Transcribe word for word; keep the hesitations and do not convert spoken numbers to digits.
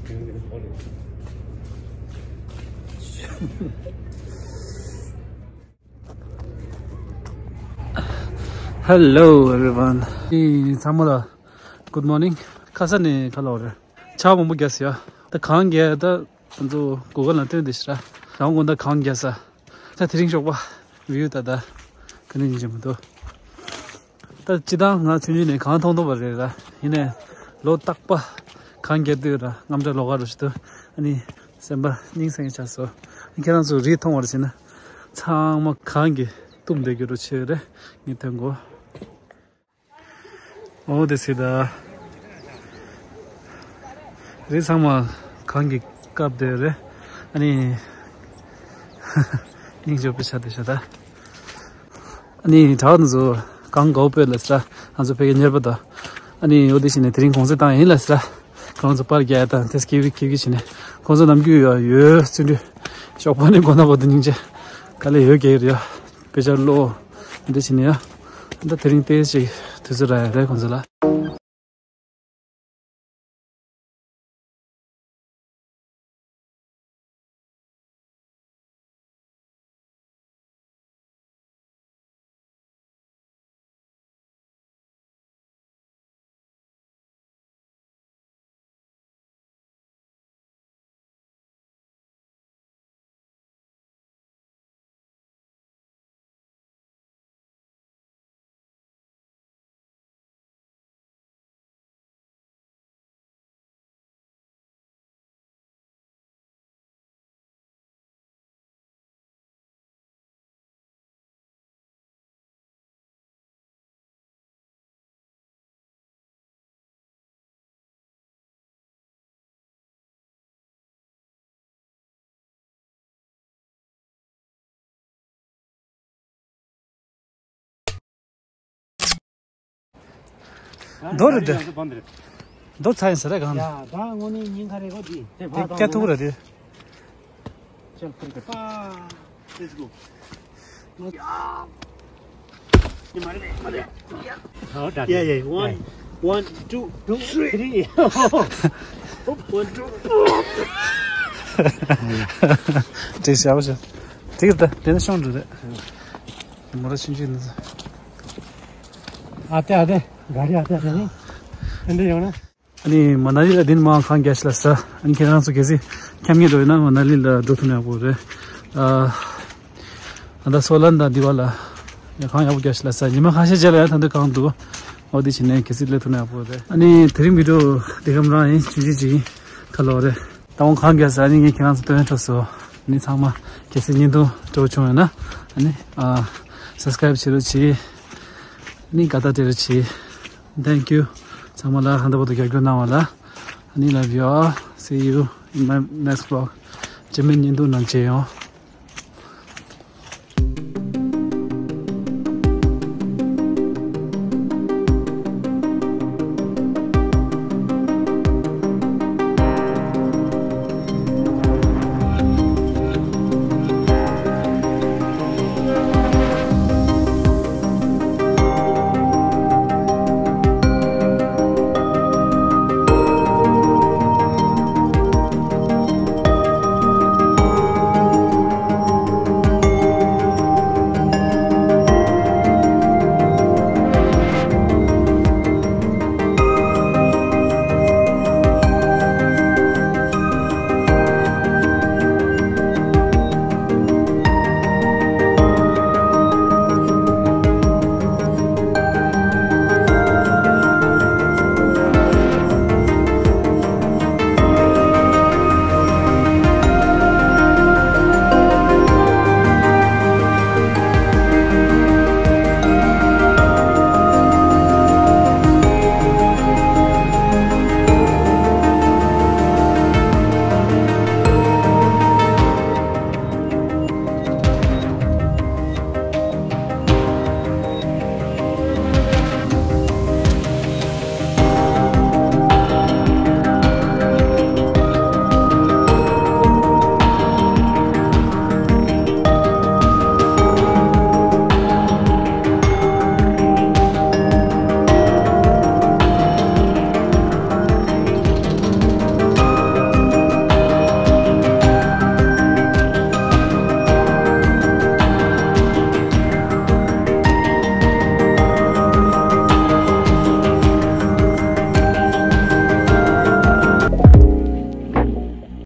Hello everyone. ཨི་ཚང་མ་ལ་good morning. ཁ་ས་ནས་ཁ་ལོ་རེད། ཆར་མང་པོ་བརྒྱབ་སོང་ཡ། ད་གངས་རྒྱག་ད་ང་ཚོ་གུར་ཁང་ལ་ཐོན་བསྡད་ཤག་ར། རང་དགོང་ད་གངས་རྒྱག་ས། ད་དེ་རིང་ཞོགས་པ་view ད་ད་ག་ནས་ཡིན་གྱི་མི་འདུག་ད་སྤྱིར་བཏང་ང་ཆུང་ཆུང་ནས་གངས་མཐོང་མཐོང་བ་རེད་ར། ཡིན་ནའི་ལོ་རྟག་པ་གངས་རྒྱག་དུས་ར་རྔམ་སྐྲག་ལོག་ག་རུ་ཞིག་འདུག་ཨ་ནི་སེམས་པ་སྙིང་སེང་ཆགས་སོང་། ཁྱེད་རང་ཚོ་རི་མཐོང་བར་བྱས་ན་ཚང་མ་གངས་ཀྱིས་བཏུམས་བསྡད་རྒྱུ་རུ་ཆེ་རེད། ངས་ཐོན་གོ། འོ་དེ་སྲིད་ད། རི་ཚང་མ་གངས་ཀྱིས་བཀབ་བསྡད་རེད། ཨ་ནི། སྙིང་རྗེ་པོ་ཆགས་བསྡད་ཤག་ད། ཨ་ནི་གྲྭ་བ་ཚོ་གངས་དགའ་པོ་དཔེ་ལ་ཟེར། ང་ཚོ་ཕ་གིར་ཉེ་པོ་ད། ཨ་ནི་འོ་དེ་བྱས་ནས་དེ་རིང་གུང་སེང་བཏང་ཡིན་ལ་ཟེར། ཁོང་ཚོ་པར་རྒྱག་ཡ་དང་དེ་སྐྱིད་པོ་སྐྱིད་པོ་བྱས་ནས། ཁོང་ཚོ་ནམ་རྒྱུན་ཡོད་ཡོད་བརྩོན་འགྲུས། ཞོགས་པ་ནས་དགོང་དག་བར་དུ་སྙིང་རྗེ། དཀའ་ལས་ཡོད་རྒྱག་གི་རེད་ཡ། དཔེ་ཆ་ཀློག་འདི་བྱས་ནས་ཡ། ད་དེ་རིང་ཏོག་ཙམ་དུས་ཚོད་རག་ཡ་རེད་ཁོང་ཚོ་ལ། རྡོ་རེད་དེ། རྡོ་ཚ་ཡིན་ཟེར་རེད་གང་ནས། ཡ་ད་དངོས་གནས་ཉིན་ཁ་རེད་གོ་དེ། དེ་སྐྱ་ཐུག་རེད་དེ། ཅལ་ཁུར་ག Let's go. Yeah, yeah. One, one, two, two, three. One, two. དེ་ཤ་བ་ཤ། དེ་གི་ད་དེ་ནི་ཤོང་འགྲོ་རེད། མོ་ར་ཆུང་ཆུང་ནི། ཨ་ཏེ་ཨ་ཏེ། ག་རེ་ཨ་ཏེ་ཨ་ཏེ་ནི། ཨ་འདྲ་ཡོང་ན། ཨ་ནི་མ་ན་ལི་ལ་དེ་ནི་མ་གངས་རྒྱག་ཤག་ལ་ཟེར། ཨ་ནི་ཁྱེད་རང་ཚོ་གལ་སྲིད་འཁྱམ་ཉེ་འགྲོ་ཡོད་ན་མ་ན་ལི་ལ་འགྲོ་ཐུབ་ན་ཡག་པོ་རེད། ཨ། ད་ལྟ་སོ་ལན་དང་འདི་བ་ལ་ཡ་གངས་ཡག་པོ་རྒྱག་ཤག་ལ་ཟེར། ཉི་མ་ཁ་ཤས་རྗེས་ལ་ཡང་ད་འདི་གངས་འདུག་འོ་དེ་བྱས་ནས་གལ་སྲིད་སླེབས་ཐུབ་ན་ཡག་པོ་རེད། ཨ་ནི་དེ་རིང་བི་ཌི་ཡོ་འདི་གམ་རང་ཡིན། ཆུང་ཆུང་ཅིག་ཡིན། ཁ་ལོ་རེད། ད་འོང་གངས་རྒྱག་ས། ཨ་ནི་ངས་ཁྱེད་རང་ཚོ་སྟོན་ཐུབ་སོང་། ཨ་ནི་ཚང་མ་གལ་སྲིད་བརྙན་ཐུང་སྤྲོ་བྱུང་ཡོད་ན་ཨ་ནི་ཨ་སབ་སི་ཀ་རེབ་བྱེད་རོགས་གྱིས། ཨ་ནི་དགའ་རྟགས་སྤྲད་རོགས་གྱིས། Thank you. ཚང་མ་ལ་ཧན་ད་བོ་དུ་རྒྱབ་སྐྱོར་གནང་བ་ལ། ཨ་ནི་love you all. See you in my next vlog. རྗེས་མའི་བརྙན་ཐུང་ནང་མཇལ་ཡོང་།